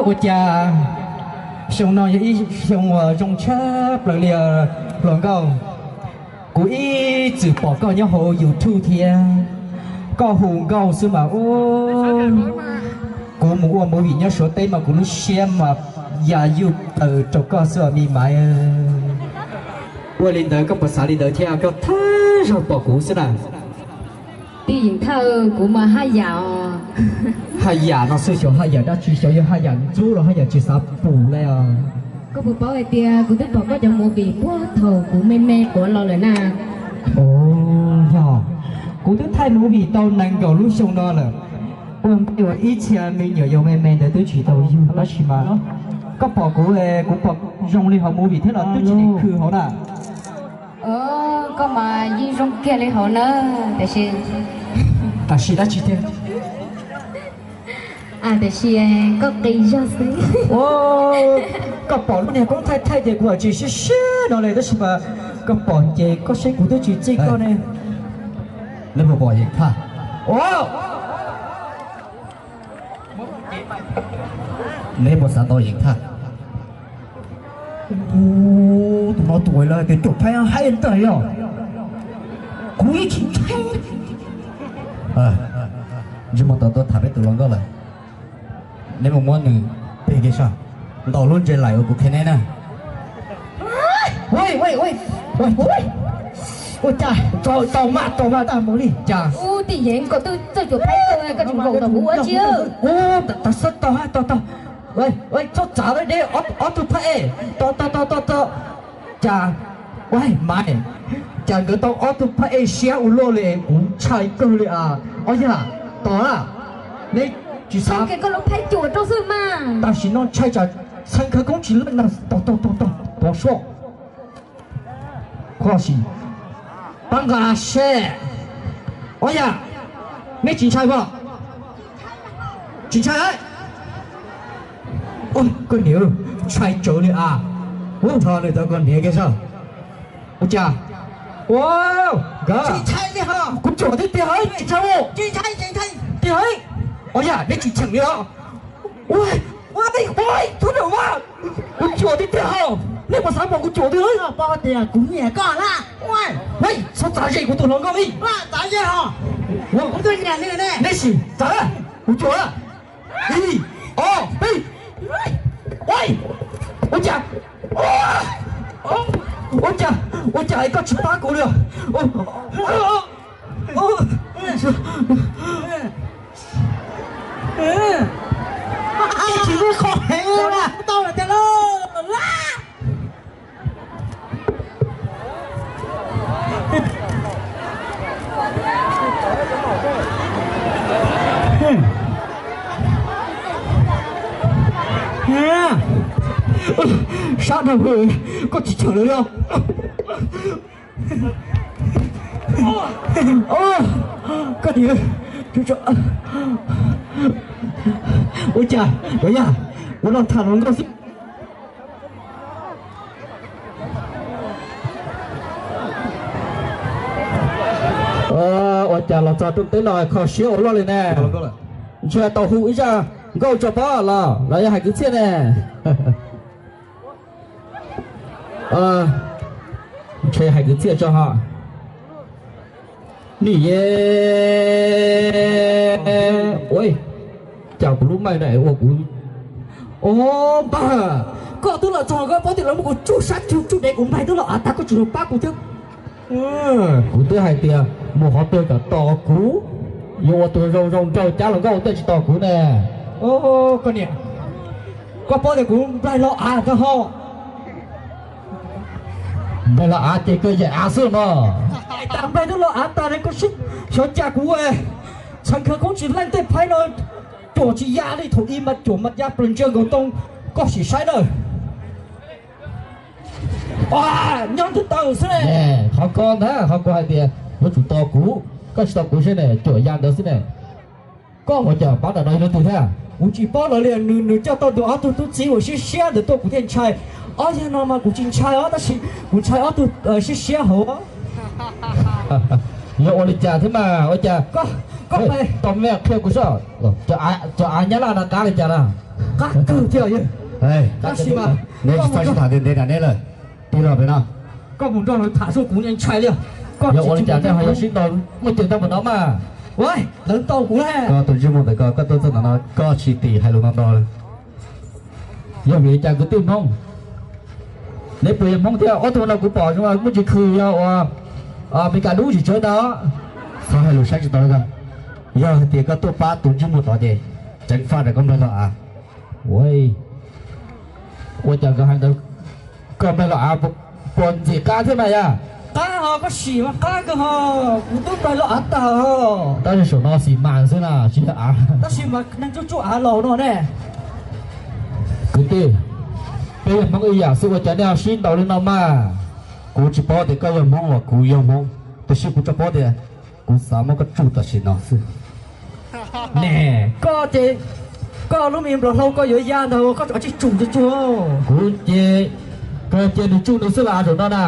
Ua cas xyoo no yog ib xyoo uas zoo tshaj plaws li os hluas nkauj. Kuv ib txwm pom koj nyob hauv YouTube thiab, koj hu nkauj xwb mas ub, kuv mus ua movie nyob Suav teb mas kuv lub siab mas ya yuj taws rau koj xwb os me maiv. Ua li ntawd koj puas xav li ntawd thiab, koj thawj zaug pom kuv xwb na. Tij Yeem Thaj, kuv mas haj yam os. Haj yam no xwb xyov haj yam dab tsi, xyov yog haj yam ntxub los haj yam tsis xav pum li os. Koj puas paub hais tias kuv twb pom koj cov movie puag thaum kuv me me quav los lawm na. Yog, kuv twb thaij movie tau nees nkaum lub xyoo no lawm. Ua ntej uas ib txhia me nyuam yaus me me ntawd twb tsis tau yug tab sis mas koj pom kuv, kuv pom zoo li hauv movie thiab los twb tsis nim khw hauv na. Koj mas yeej zoo kiag li hauv na, tiam sis, tiam sis dab tsi tiag? Tiam sis koj qis zog xwb. Koj pom lub niag koob thaij thaij ces kuv tsis siab siab no li tab sis mas koj pom ces koj saib kuv twb tsis txij koj ne. Neb puas pom Yeem Thaj? Neb puas xav tau Yeem Thaj? Tus no tus uas lawv tias caum phaib haib ntag yog, kuv yeej tsis ntshai. Ntsej muag tau tuaj tham peb tus hluas nkauj lawm. Neb mus muab nws peg kiag soj, ntaus lub ntse laim uas kuv qhia neb na. Ua cas tau mas tau mas tau mus li cas? Ub, Tij Yeem, koj twb txawj caum phaib kawg, koj tsis nkaum tau kuv ua tsi. Ub, tas xwb tau tau tau. Txhob txav deb, ob tug phab ej, tau tau tau tau tau. Cas, ua mas, cas nkawd tau ob tug phab ej siab ua luaj li, kuv ntshai kawg li as. Ob yam, tos na, neb tsis xav, koj lub phab cuam rau xwb mas. Tam sim no ntshai tsam txheej khawv koob tsis leej na, tos tos tos tos tos soj. Koj sim pab nqa seb. Ob yam, neb tsis ntshai os? Tsis ntshai. Koj niam, ntshai tsawv li as. Ub, tho nws tau koj niam kiag soj. Ua cas? Ua, nkawd, kuv cuam tiag tiag, tsis ntshai. Tiag, ob yam, neb tsis cheem li os. Ua, ua, txhob nrau mas, kuv cuam tiag tiag os. Nej puas xav pom kuv cuam tiag? Koj paub tias kuv nyiam koj na. Txhob txav ze kuv tus hluas nkauj li. Neb sim txav, kuv cuam. Ib, ob, peb. Ua cas, ua cas, ua cas koj tsis pab kuv li? Tsis muaj qhov heev na. Sab dhau, koj tsis cheem lawm li os. Koj niam, ua cas, ua yam, ua no tham hluas nkauj xwb. Ua cas los txog rooj teb no kho siab ua luaj li ne. Ntshe tau hu ib zaj nkauj tso pob los los yog hais kwv txhiaj ne. Ntshe hais kwv txhiaj tso ho. Nim, ua cas kuv lub mic na ua kuv, o, npawg, koj twb los txog koj paub tias lawv muab kuv tsuj sab tsuj dev kuv mic twb los av tag koj tsis los pab kuv thiab. Kuv twb hais tias mus qhov twg kom tos kuv. Yuav ua tus zoo zoo nraug cab hluas nkauj tej tsis tos kuv ne. Koj niam, koj paub tias kuv nplaig los av tag ho. Nplaig los av ces koj yaim av xwb no. Tas nplaig twb los av tas ne, koj xyov cas kuv txhais khawv koob tsis leej tej phaib no, cuam tsis ya li, thaum ub mas cuam mas ya plaws ntsia nkaus tau, koj sim saib na. Nyob twb taw xwb ne. Qhov ko ntag, qhov kuv hais tias yuav tsum tos kuv, koj tsis tos kuv seb ne, cuam ya ntawd xwb ne. Koj ua cas pab ntawm no yog leej twg thiab? Kuv tsis paub lawv li, nws, nws coj tau tus ob tug tub txib uas siab siab ntawd tuaj kuv thiaj ntshai. Ob yawg no mas kuv tsis ntshai os, tab sis kuv ntshai ob tug siab siab hauv. Yog ua li cas thiab mas ua cas? Tau me qhia kuv seb, cov av nyab laj no qab li cas na? Qab kawg thiab. Tab sis mas neb tsis txhob sib tham ntev ntev nram neb lawm, tig los pem no. Koj mus nrog lawv tham xwb kuv ntshai li. Yog ua li cas nej ho yuav sib ntaus muaj ceg tau npaum no mas? Lawv ntaus kuv. Koj tus ntsej muag ntawm koj, koj tuaj txog ntawm no koj tsis tim hais lus no ntau li. Yog vim li cas kwv tij Hmoob? Neb puas yog Hmoob thiab? Ob tug no kuv pom zoo muaj tsis khw yog ua Meskas dub tsis tsawv ntag. Txhob hais lus saib tsis taus li koj. Yog hais tias koj tuaj pab tus ntsej muag tod ces ceev faj rau koj nplaig los av. Ua, ua cas nkawd hais ntawd, koj nplaig los av puas ntxim qab thiab mas yog? Qab ho, koj sim mas qab kawg ho, kuv twb nplaig los av tag ho. Tab sis saum no xis mas xwb na, tsis yog av. Tab sis mas neeg tsuj tsuj av laus no ne. Kwv tij, peb yog Hmoob ib yam xwb ua cas nej ho sib ntaus li no mas? Kuv tsis paub tias koj yog Hmoob los kuv yog Hmoob, tiam sis kuv tsuas paub tias kuv xav muab koj tsuj tam sim no xwb. Ne, koj ces koj lub me nplog hlau koj yuav ya ntag, koj tsis tsum tsuag tsuag. Kuv ces, koj cia nws tsuj nws xwb los av zaum no na.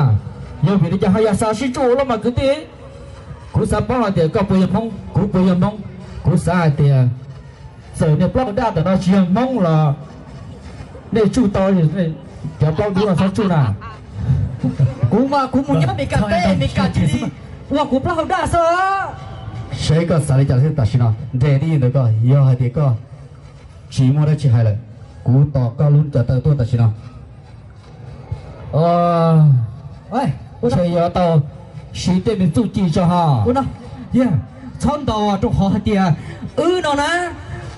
Yog vim li cas ho yog xav sib tsuj ua luaj mas kwv tij? Kuv xav paub hais tias koj puas yog Hmoob, kuv puas yog Hmoob. Kuv xav hais tias txawm niag plaub hau daj ntawm no tsis yog Hmoob los nej tsuj tau, cov plaub dub no txhob tsuj na. Kuv mas kuv mus nyob Meskas teb, Meskas cia li ua kuv plaub hau daj xwb. Seb koj xav li cas thiab tam sim no, nres tib yig ntawd koj, yog hais tias koj tsis muaj dab tsi hais lawm, kuv tos koj lub cov taw tuaj tam sim no. Ntshe yuav tau siv tej me txuj ci tso ho. Txhob ntaus rau qhov hais tias wb no na,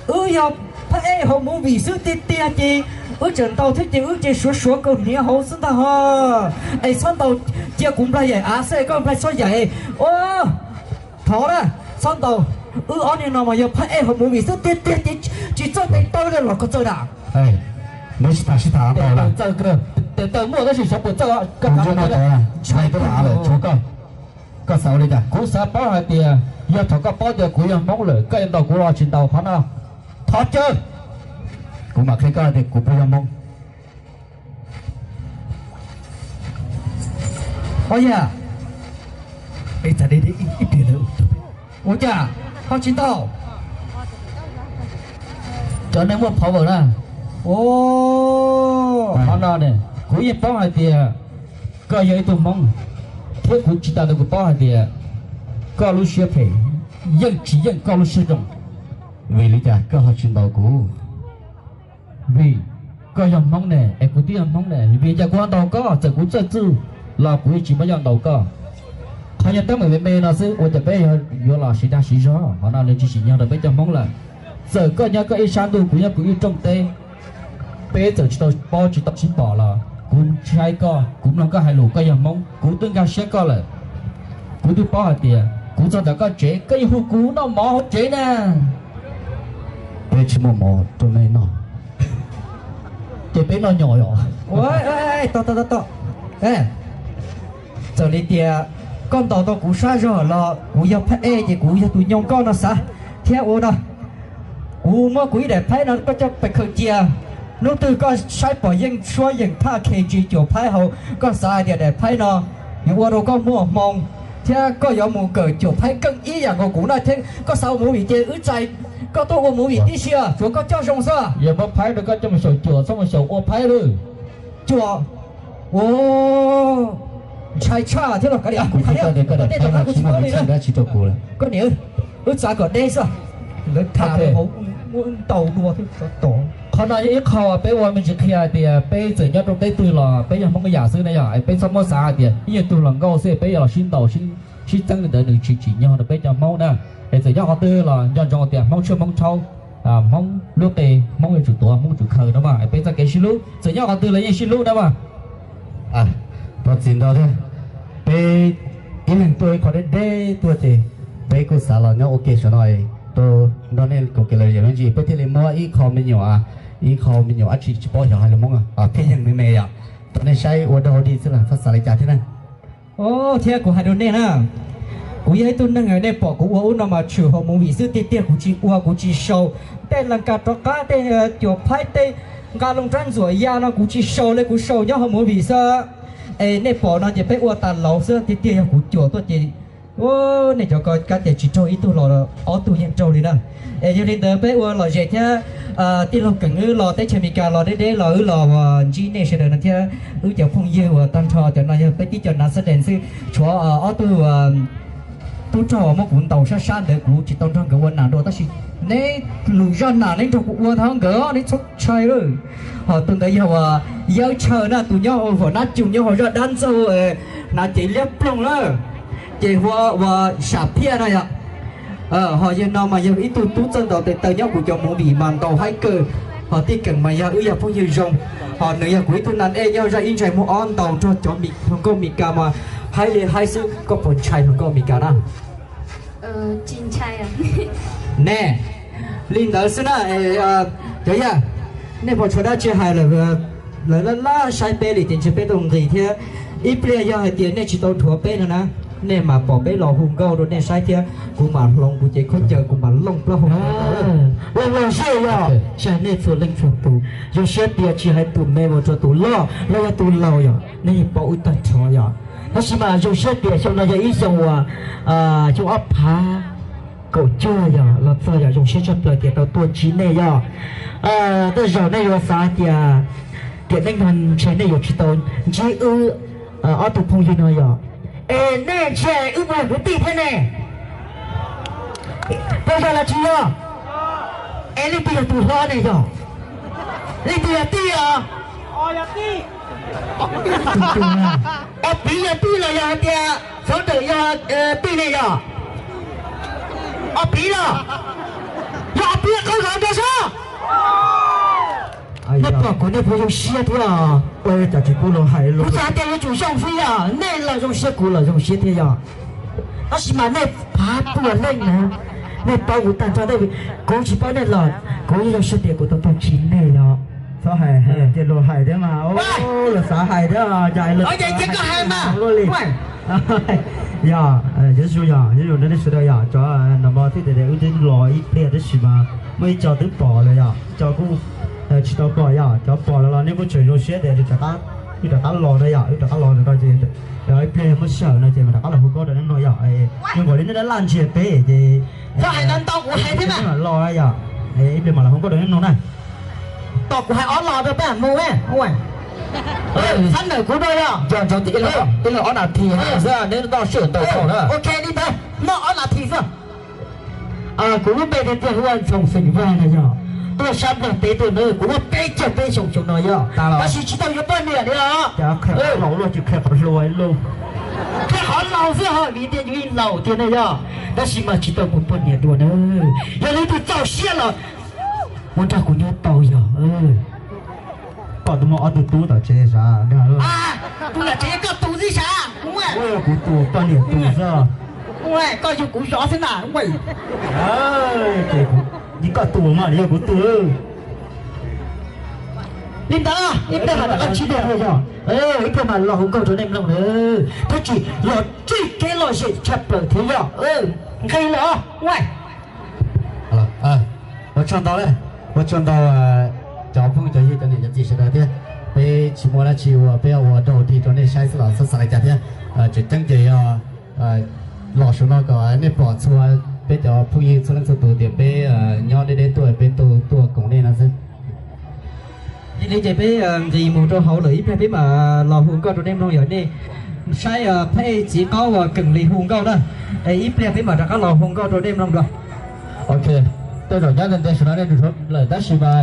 wb yog phab ej hauv movie xwb tiag tiag ces wb tseem ntaus thiab ces wb ces suav suav kaus hniav hauv xwb ntag ho. Es txhob ntaus, cia kuv nplaig yaim av xwb koj nplaig txhob yaim. Thov na, txhob ntaus, wb ob niag no mas yog phab ej hauv movie xwb tiag tiag ces tsis txawj tes taw li los koj txawj na. Neb sib tham sib tham ntau lawm. Tes taw muaj tab sis xyov puas txawj. Koj ntshai tuaj av lawm, tshuav koj. Koj xav ua li cas? Kuv xav paub hais tias yog thaum koj paub tias kuv yog Hmoob lawm koj yuav ntaus kuv los tsis ntaus qhov no? Thov caw. Kuv mam qhia koj tias kuv puas yog Hmoob. Ua cas ho tsis ntaus? Cov neeg muaj power na. Qhov no ne, kuv yeej paub hais tias koj yog ib tug Hmoob, thiab kuv tsis tas ntawd kuv paub hais tias koj lub siab phem yeej tsis yeej koj lub siab zoo. Vim li cas koj ho tsis ntaus kuv? Vim koj yog Hmoob ne, es kuv twb yog Hmoob ne, vim cas kuv ho ntaus koj? Txawm kuv txawj txuj los kuv yeej tsis muaj zog ntaus koj. Qhov nyuag teeb meem me me no xwb ua cas peb yuav los siv dag siv zog, qhov no nws tsis tsim nyog rau peb cov Hmoob lawm. Txawm koj nyob koj ib sab ntuj, kuv nyob kuv ib rooj teb, peb txawm tsis tau paub tsis tau sib pom los kuv saib koj, kuv mloog koj hais lus, koj yog Hmoob, kuv twb nkag siab koj lawm. Kuv twb paub hais tias kuv txog ntawm koj tsev koj yeej hu kuv noj mov hauv tsev na. Peb tsis muaj mov rau nej noj, ces peb noj nyom os. Txawm li tias koj ntaus tau kuv sab zog los kuv yog phab ej ces kuv yog tus nyoo koj no xav thiab ua no. Kuv muab kuv ib daim phaib no koj coj pes khaws cia. Hnub twg koj saib pom yeej suab yeem thaj khe ntsis cuam phaib hauv, koj xav hais tias daim phaib no yuav ua rau koj muaj hmoo, thiab koj yuav mus kawm cuam phaib keej ib yam nkaus kuv no thiab. Koj xav ua movie ces wb txais koj tuaj ua movie tib si, tsuav koj coj zoo xwb. Yog muab phaib rau koj coj mus xyaum cuam, txhob mus xyaum ua phaib lawm. Cuam, ntshai tshaj thiab los kav liam. Koj niam, wb txav kom deb xwb, lawv tham hauv muab ntaus dua thiab. Qhov no yog ib qho peb ua me ntsis qhia hais tias peb txawm nyob rau teb twg los peb yog Hmoob ib yam xwb na yom, peb txhob muab xav hais tias ib nyuag tug hluas nkauj xwb peb yuav los sib ntaus sib sib txeeb li ntawd nws tsis tsim nyog rau peb cov Hmoob na. Es txawm nyob qhov twg los nco ntsoov tias Hmoob tshuaj Hmoob tshauv, Hmoob lub qe Hmoob yuav tsum tuav, Hmoob yuav tsum khaws no mas. Es peb txoj kev sib hlub txawm nyob qhov twg los yeej sib hlub na mas. Thov txim ntau thiab, peb ib leeg tuaj ib qho deb deb tuaj ces peb kuj xav los nyob ua ke saum no, rau nrog nej koom kev lom zem me ntsis peb thiaj li muab ib qho me nyuam, ib qho me nyuam dab tsi tsis paub xyov hais lus Hmoob, pheej yeej me me yom, rau nej saib ua dog ua dig xwb los txhob xav li cas thiab na. Thiab kuv hais rau nej na, kuv yog ib tug neeg nej pom kuv ua ub no mas tshwm hauv movie xwb, tiag tiag kuv tsis ua, kuv tsis sau. Tej las kas rov qab, tej cuam phaib, tej nqa loo rab ntxuam ya no kuv tsis sau li, kuv sau nyob hauv movie xwb. Es nej pom no ces peb ua tas laus xwb, tiag tiag yog kuv cuam tuaj ces nej cov ko kav tias tsis raug ib tug los ob tug yeej raug li na. Es yog li ntawd peb ua lom zem thiab. Tij laug Keem wb los teb chaws Amelikas los deb deb los wb los ntsib nej sawv daws no thiab, wb cov phooj ywg uas tag nrho cov no yog peb tib co nav xab dees xwb, tshuav ob tug tub rog muab kuv ntaus sab sab ntawd kuv tsis tau nrog nkawd ua nas dua tab sis neb lus zaj nas neb nrog kuv ua tau nkawd, neb txhob ntshai lawm. Ho tus ntawd yog uas Yawb Tshaw na, tus nyob hauv huam nab cu nyob hauv zaj dab ntxaug hnav cev liab ploog lawm, ces hu ua Sam Phiaj no yom. Ho yawg no mas yog ib tug tub txawj ntaus tes taw nyob kuv cov movie mas ntaus haib kawg. Ho Tij Keem mas yog wb yog phooj ywg zoo, ho nws yog kuv ib tug nas ej nyob zaj ib ntsais muag ob ntaus nrog cov hluas nkauj Amelikas mas haib li haib xwb, koj puas ntshai hluas nkauj Amelikas na? Ne, li ntawd xwb na. Cov yawg, nej puas tshuav dab tsi hais lawm? Lawv laj laj saib peb li ces ntshe peb tau nqis thiab. Ib pliag yog hais tias nej tsis tau dhuav peb no na, nej mam pom peb los hu nkauj rau nej saib thiab, kuv mam hloov kuv cev khaub ncaws kuv mam looj plaub hau. Los los zej yog, saib nej txhua leej txhua tus, zoo siab tias tsis hais tus me mus rau tus loj los yog tus laus yom, nej yeej paub wb tag nrho yom. Tab sis mas zoo siab tias xyoo no yog ib xyoo uas xyoo ob phav kaum cuaj yog los txog yog zoo siab tshaj plaws tias tau tuaj ntsib nej yog. Tej zaum nej yuav xav tias tiam neej no ntshe nej yuav tsis tau ntsib wb ob tug phooj ywg no yog. Es nej ntshe wb mus kwv tij thiab ne? Puas yog los tsis yog? Es leej twg yog tus hlob ne yog? Leej twg yog tij os? Ob piv yog tij los yog hais tias founder yog tij ne yog? Ob piv los? Yog ob piv qhov zov nrog sab. Nej pom kuv nej puas zoo siab thiab? Kuv xav tias yuav tsum zoo xwb yog, nej los zoo siab kuv los zoo siab thiab yog. Tab sis mas nej phav puas leej na, nej paub kuv tag nrho, kuv tsis paub nej los kuv zoo siab tias kuv tau tuaj ntsib nej yog. Txhob hais, hais tias luag hais thiab mas, luag xav hais thiab. Ces koj hais mas luaj li. Yog, yuav zoo yog, yuav zoo nej sawv daws yog, cov nam mos thiab tias wb twb los ib pliag tab sis mas muaj ib co twb pom lawm yog, ib co kuj tsis tau pom yog, cov pom lawm los nej kuj tseem zoo siab tias wb rov qab los na yog, wb rov qab los no ces ib pliag muaj sij hawm no ces mam rov qab los hu nkauj rau nej mloog yog. Zoo nkaus li nej laj laj ntsia peb ces txhob hais ntau ntau kuv hais thiab mas los yog, ib pliag mam los hu nkauj rau nej mloog na. Tos kuv hais ob los rau peb mus. Txhob nawm kuv rau yog. Nco ntsoov tias ib leeg ob nas this xwb, neb noj sij hawm ntau dhau na. Ok li ntawd, noj ob nas this xwb. Kuv lub npe tiag tiag hu ua Ntxoov Xeem Vaj na yog. Tuaj sab Nplog teb tuaj na, kuv muaj peb caug peb xyoo xyoo no yog, tab sis tsis tau yuav poj niam li os. Qhia qhov laus xwb ho vim tias yus yeej laus tiag ne yog, tab sis mas tsis tau muaj poj niam dua na. Yog leej twg txaus siab los muaj nrog kuv nyob tau yog. Pom tus muaj ob tug tub tom tsev sav. Tus tom tsev koj tus xwb sav. Kuv tus poj niam tus xwb. Koj yug kuv zov xwb na. Ces koj tus mas yog kuv tus. Li ntawd ib pliag mam rov qab ntsib nej yog, ib pliag mam los hu nkauj rau nej mloog na, thiab tsis los txij kev lom zem tshaj plaws thiab yog. Nqis los. Ua tsaug ntau, ua tsaug ntau cov phooj cov ywg cov niam cov txiv sawv daws thiab. Peb tsis muaj dab tsi ua, peb ua dog dig rau nej saib xwb los txhob xav li cas thiab. Tseem ceeb ces yog los saum no kom nej pom txhua peb cov phooj ywg txhua leej txhua tus tias peb nyob deb deb tuaj, peb tuaj koom nej no xwb. Yog li ces peb nqis mus rau hauv lawm, ib pliag peb mam los hu nkauj rau nej mloog yog nej saib phab ej txiv qaub uas Keem Lis hu nkauj na. Es ib pliag peb mam rov qab los hu nkauj rau nej mloog dua. Ok, tej zaum nyob ntawm ntawd saum no nej tus lawm tab sis mas